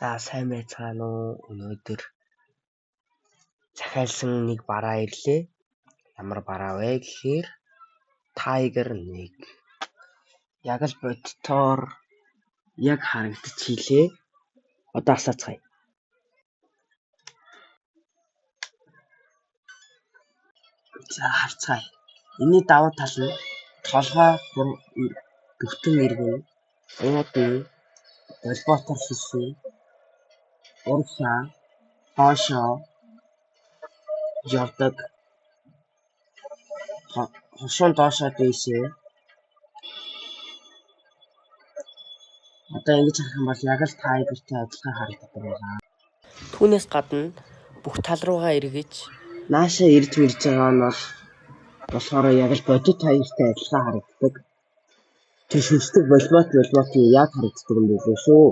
За сайн байцгаана уу? Өнөөдөр захиалсан нэг бараа ирлээ. Ямар бараа вэ гэхээр Tiger 1. Яг л бодитоор яг харагдчихлээ. Одоо асаацгаая. За харцгаая. Энэний давуу тал нь толгой бүтэн эргэн, уудын холбоотоор шилсэн, урагшаа, доошоо явдаг, хошуун доошоо дээшээ. Одоо ингэж харах юм бол яг л Tiger-тэй адилхан харагддаг байгаа. Түүнээс гадна бүх тал руугаа эргэж наашаа ирж мэрж байгаа нь бол болохоор яг л бодит Tiger-тэй адилхан харагддаг. Тэр шүсдэг болбот болбот нь яг харагддаг юм билээ шүү.